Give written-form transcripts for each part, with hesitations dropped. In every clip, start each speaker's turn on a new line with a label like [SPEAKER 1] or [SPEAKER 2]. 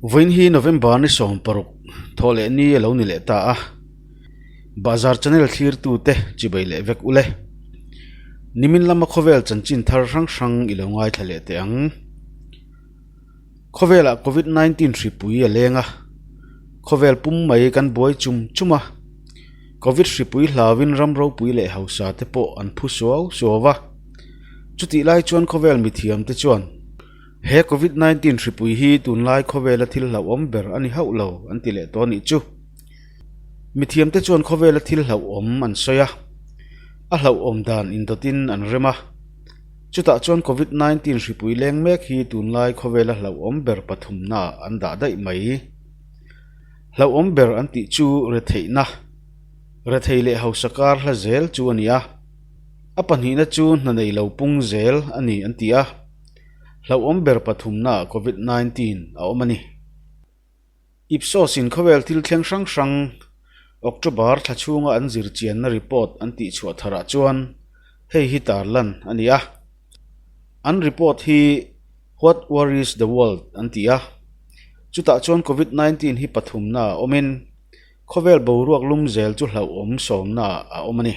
[SPEAKER 1] Vawiin hi November ni 16 thawh leh ni a lo ni leh ta a, Bahzar channel thlirtute chibai leh vek ule. Nimin lama khawvel chanchin thar hrang hrang i lo ngaithla leh teh ang. Khawvelah Covid 19 hripui a leng a, khawvel pum mai kan buai chum chum a, Covid hripui hlauin ram ropui leh hausa te pawh an phu suau suau va. Chutih lai chuan khawvel mithiam te chuan he Covid 19 hripui hi tunlai khawvela thil hlauhawm ber a ni hauh lo an ti leh tawh a nih chu. Mithiam te chuan khawvela thil hlauhawm an sawi a, a hlauhawm dan indawtin an rem a. Chutah chuan Covid 19 hripui leng mek hi tunlai khawvela hlauhawm ber pathumnaah an dah daih mai. Hlauhawm ber an tih chu retheihna, rethei leh hausa kar hla zel chu a ni a. A pahnihna chu hna nei lo pung zel a ni an ti a. Hlauhawm ber pathumnaah Covid 19 a awm a ni. Ipsos in khawvel thil thleng hrang hrang October thla chhunga an zir chianna report an tih chhuah tharah chuan hei hi tarlan a ni a. An report hi What Worries the World an ti a. Chutah chuan Covid 19 hi pathumna a awmin khawvel boruak lum zel chu hlauhawm sawmna a awm a ni.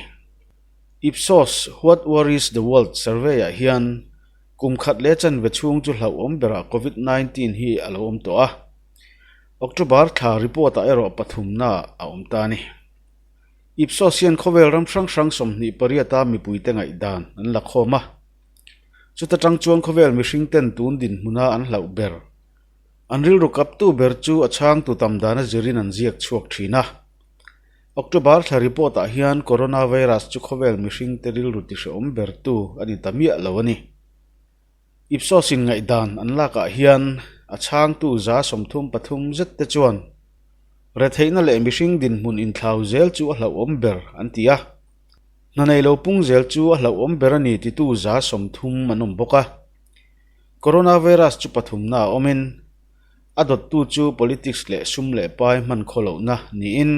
[SPEAKER 1] Ipsos What Worries the World survey ah hian Kum khat leh chanve chhung chu hlauhawm berah Covid 19 hi a lo awm tawh a, October thla report ah erawh pathumna a awm ta a ni. Ipsos hian khawvel ram hrang hrang 28 a mipuite ngaihdan an la khawm a, chuta tang chuan khawvel mihring ten tun dinhmuna an hlauh ber, an rilru kaptu ber chu a chhangtu tam dana zirin an ziak chhuak thin a. October thla report ah hian coronavirus chu khawvel mihringte rilru tihrehawm bertu a ni ta miah lo a ni. Ipsos in ngaihdan an lakah hian a chhangtu 33 zet te chuan retheihna leh mihring dinhmun inthlau zel chu a hlauhawm ber an ti a. Hna nei lo pung zel chu a hlauhawm ber a ni titu 30 an awm bawk a. Coronavirus chu pathumna a awmin A dawttu chu politics leh sum leh pai hman khaw lohna niin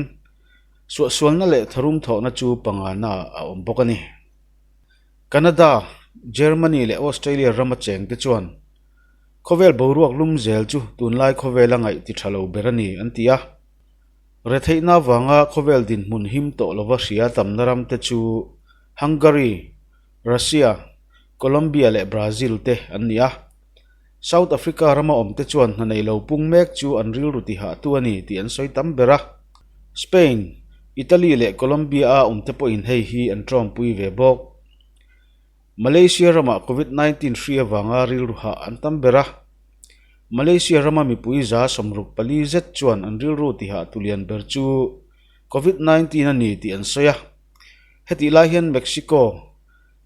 [SPEAKER 1] suahsualna leh tharum thawhna chu pangana a awm bawk a ni. Canada, Germany leh Australia rama chengte chuan khawvel boruak lum zel chu tunlai khawvela ngaih ti tha lo ber a ni an ti a. Retheihna avanga khawvel dinhmun him tawh lova hria tamna ramte chu Hungary, Russia, Colombia leh Brazil te an ni a. South Africa rama awmte chuan hna nei lo pung mek chu an rilru tihahtu a ni tih an sawi tam ber a. Spain, Italy leh Colombia-a awmte pawhin hei hi an tawngpui ve bawk. Malaysia ramah Covid 19 hri avanga rilru hah an tam ber a. Malaysia rama mipui 64 zet chuan an rilru tihahtu lian ber chu Covid 19 a ni tih an sawi a. Hetih lai hian Mexico,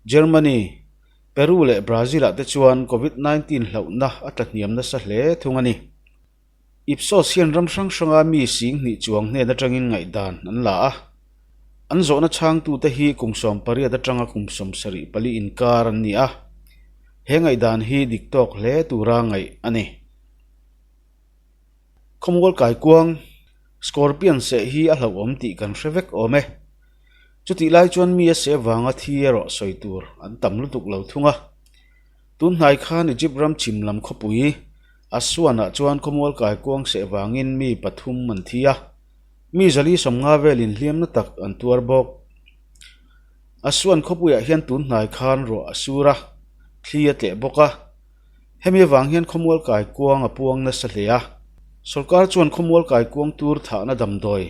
[SPEAKER 1] Germany, Peru leh Brazil ah te chuan Covid 19 hlauhna a tlahniam nasa hle thung a ni. Ipsos hian ram hrang hranga mi sing hnih chuang hnen atangin ngaihdan an la a. An zawhna chhangtute hi kum 18 atanga kum 74 inkar an ni a. He ngaihdan hi dik tawk hle tura ngaih a ni. Khawmual kaikuang, Scorpion seh hi a hlauhawm tih kan hre vek awm e. Chutih lai chuan mi a seh vanga thi erawh sawi tur an tam lutuk lo thung a. Tun hnai khan Egypt ram chhim lam khawpui Aswan-ah chuan khawmual kaikuang seh vangin mi pathum an thi a, mi zali 50 velin hliamna tak an tuar bawk. Aswan khawpuiah hian tun hnai khan ruah a sur a, thli a tleh bawk a. Hemi avang hian khawmual kaikuang a puang nasa hle a. Sorkar chuan khawmual kaikuang tur thahna damdawi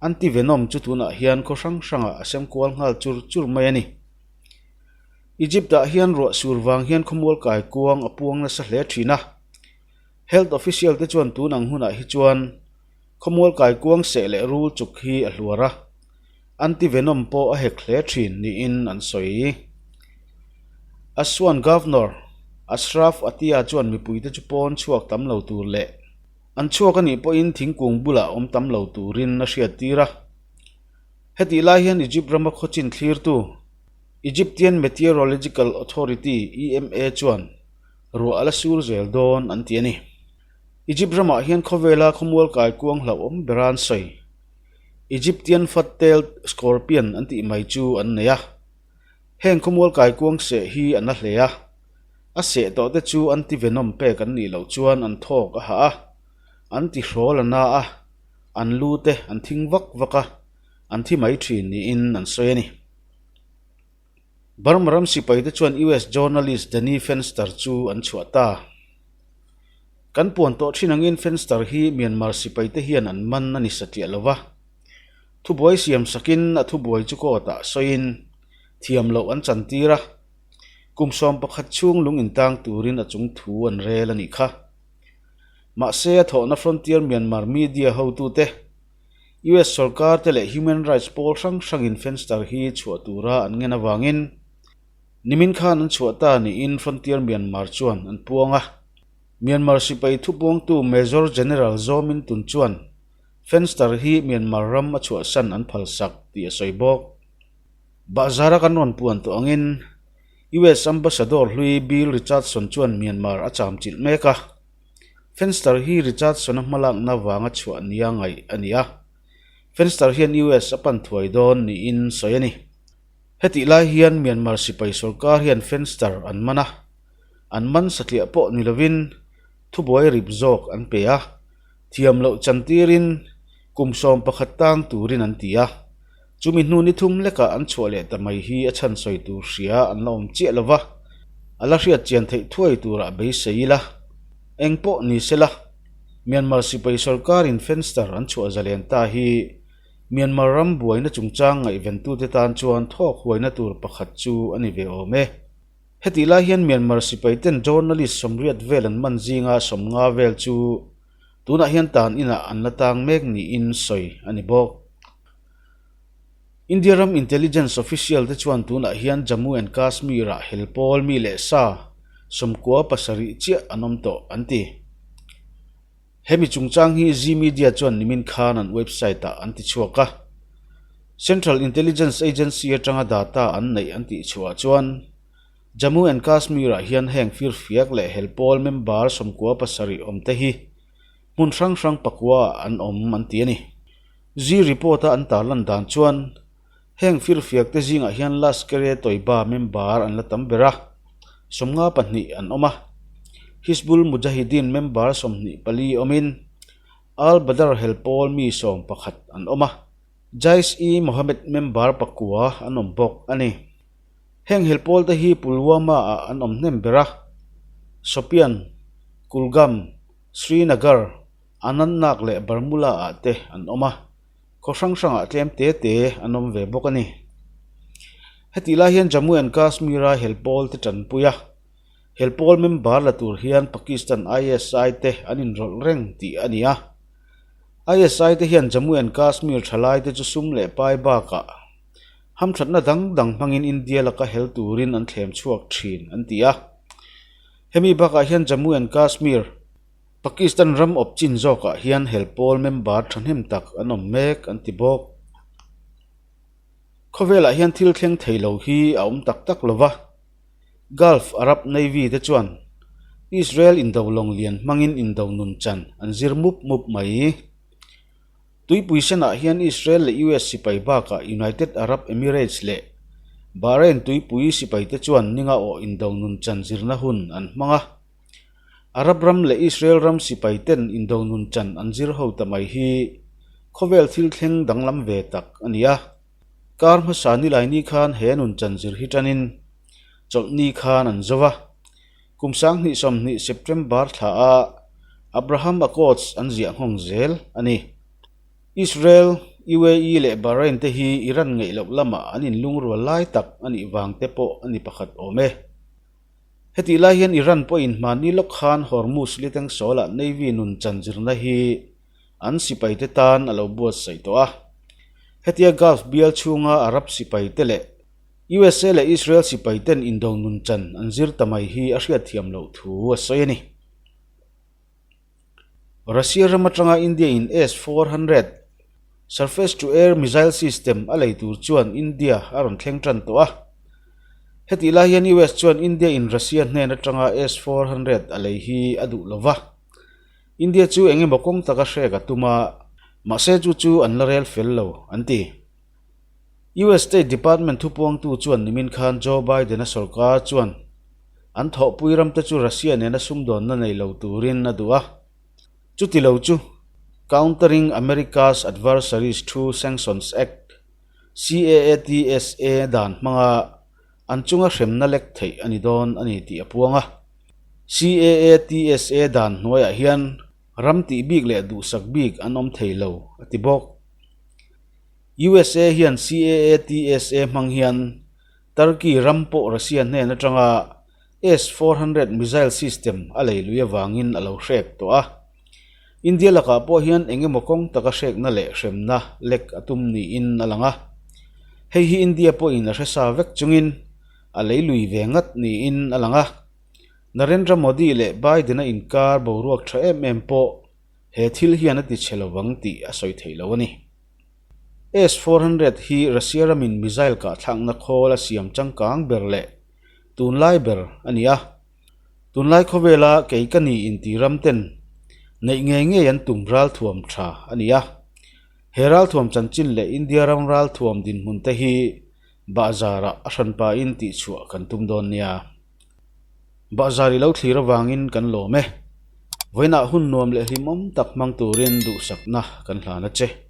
[SPEAKER 1] anti-venom chu tunah hian khaw hrang hrangah a sem kual nghal chur chur mai a ni. Egypt-ah hian ruah sur vang hian khawmual kaikuang a puang nasa hle thin a. Health official te chuan tun ang hunah hi chuan khawmual kaikuang seh leh rul chuk hi a hluar a, anti-venom pawh a hek hle thin niin an sawi. Aswan Governor Ashraf Atia chuan mipuite chu pawn chhuak tam lo tur leh an chhuak a nih pawhin thingkung bulah awm tam lo turin a hriattir a. Hetih lai hian Egypt rama khawchin thlirtu Egyptian Meteorological Authority, EMA, chuan ruah a la sur zel dawn an ti a ni. Egypt ramah hian khawvela khawmual kaikuang hlauhawm bera an sawi. Egyptian fat-tailed scorpion an tih mai chu an nei a. Heng khawmual kaikuang seh hi a na hle a, a seh tawh te chu anti-venom pek an nih loh chuan an thawk a hah a. An ti hrawl a na a, an lu te an thing vak vak a, an thi mai thin niin an sawi a ni. Burma ram sipaite chuan US journalist Danny Fenster chu an chhuah ta. Kan puan tawh thin angin Fenster hi Myanmar sipaite hian an man a ni satliah lo va. Thubuai siam sakin a thubuai chu court-ah sawiin thiam loh an chantir a, kum 11 chhung lung intang turin a chung thu an rel a nih kha. Mahse a thawhna Frontier Myanmar media hotute, US sorkar te leh human rights pawl hrang hrangin Fenster hi chhuah tura an ngen avangin nimin khan an chhuah ta niin Frontier Myanmar chuan an puang a. Myanmar sipai thupuangtu Major General Zaw Min Tun chuan Fenster hi Myanmar ram a chhuahsan an phalsak tih a sawi bawk. Bahzara kan rawn puan tawh angin US Ambassador hlui Bill Richardson chuan Myanmar a chamchilh mek a. Fenster hi Richardson-a hmalakna vanga chhuah nia ngaih a ni a. Fenster hian US a pan thuai dawn niin sawi a ni. Hetih lai hian Myanmar sipai sorkar hian Fenster an man a, an man satliah pawh ni lovin thubuai rip zawk an pe a, thiam loh chantirin kum 11 tang turin an ti a. Chumi hnu ni thum lekah an chhuah leh ta mai hi a chhan sawi tur hria an la awm chiah lo va, a la hriat chian theih thuai turah beisei ila. Eng pawh ni se la, Myanmar sipai sorkarin Fenster an chhuah zalen ta hi Myanmar ram buaina chungchang ngaihventute tan chuan thawk huaina tur pakhat chu a ni ve awm e. Hetih lai hian Myanmar sipaiten journalist sawmriat vel an man zinga 50 vel chu tunah hian tan inah an la tang mek niin sawi a ni bawk. India ram intelligence official te chuan tunah hian Jammu and Kashmir ah hel pawl mi leh sa 97 chiah an awm tawh an ti. Hemi chungchang hi Zee Media chuan nimin khan an website ah an ti chhuak a. Central Intelligence Agency atanga data an neih an tih chhuah chuan Jammu and Kashmir ah hian heng firfiak leh hel pawl member 97 awm te hi hmun hrang hrang pakua ah an awm an ti a ni. Zee report-a an tarlan dan chuan heng firfiak te zingah hian Lashkar-e-Toiba member an la tam ber a, 52 an awm a. Hizbul Mujahideen member 24 awmin Al-Badr hel pawl mi 11 an awm a, Jaish-e-Mohammed member pakua an awm bawk a ni. Heng hel pawl te hi Pulwama-ah an awm hnem ber a, Shopian, Kulgam, Srinagar, Anantnag leh Barmula ah te an awm a, khaw hrang hrangah tlem te te an awm ve bawk a ni. Hetih lai hian Jammu and Kashmir a hel pawl te tanpui a, hel pawl member la tur hian Pakistan ISI te an inrawlh reng tih a ni a. ISI te hian Jammu and Kashmir thalai te chu sum leh pai bakah hamthatna dang dang hmangin India laka hel turin an thlem chhuak thin an ti a. Hemi bakah hian Jammu and Kashmir, Pakistan ram awp chin zawkah hian hel pawl member thahnem tak an awm mek an ti bawk. Khawvelah hian thil thleng thei lo hi a awm tak tak lo va, Gulf Arab Navy te chuan Israel indo lawng lian hmangin indo nun chan an zir mup mup mai. Tuipui senah hian Israel leh US sipai bakah United Arab Emirates leh Bahrain tuipui sipaite chuan ninga awh indo nun chan zirna hun an hmang a. Arab ram leh Israel ram sipai ten indo nun chan an zir ho ta mai hi khawvel thil thleng danglam ve tak a ni a. Kar hmasa nilaini khan he nun chan zir hi tanin chawlhni khan an zo va. Kum 2020 September thla a Abraham Accords an ziah nghawng zel a ni. Israel, UAE leh Bahrain te hi Iran ngeih loh lamah an inlungrual lai tak a nih vang te pawh a ni pakhat awm e. Hetih lai hian Iran pawhin hmanni lawk khan Hormuz Litengsawl-ah Navy nun chan zirna hi an sipaite tan a lo buatsaih tawh a. Hetia Gulf bial chhunga Arab sipaite leh USA leh Israel sipaiten indo nun chan an zir ta mai hi a hriatthiam loh thu a sawi a ni. Russia ram atanga India in S-400 Surface to Air Missile System a lei tur chuan India a rawn thleng tan tawh a. Hetih lai hian US chuan India in Russia hnen atanga S-400 a lei hi a duh lo va. India chu eng emaw kawng taka hrek a tum a, mahse chu chu an la rel fel lo, an ti. US State Department thupuangtu chuan nimin khan Joe Biden-a sorkar chuan an thawhpui ramte chu Russia nena sumdawnna nei lo turin a duh a. Chuti lo chu Countering America's Adversaries Through Sanctions Act, CAATSA, dan hmanga an chunga hremna lek theih a ni dawn a ni tih a puang a. CAATSA dan hnuaiah hian ram tih bik leh duhsak bik an awm thei lo, a ti bawk. USA hian CAATSA hmang hian Turkey ram pawh Russia hnen atanga S-400 missile system a lei lui avangin a lo hrek tawh a. India lakah pawh hian eng emaw kawng taka hrekna leh hremna lek a tum niin a lang a. Hei hi India pawhin a hre sa vek chungin a lei lui ve ngat niin a lang a. Narendra Modi leh Biden-a inkar boruak tha em em pawh he thil hian a ti chhe lovang tih a sawi theih lo a ni. S-400 hi Russia ramin missile kahthlakna khawl a siam changkang ber leh Tunlai ber a ni a, tunlai khawvela kei ka ni inti ram ten neih ngei ngei an tum ralthuam tha a ni a. He ralthuam chanchin leh India ram ralthuam dinhmun te hi bahzarah a hranpain tihchhuah kan tum dawn nia. Bahzar i lo thlir avangin kan lawm e. Vawiinah hun nuam leh hlimawm tak hmang turin duhsakna kan hlan a che.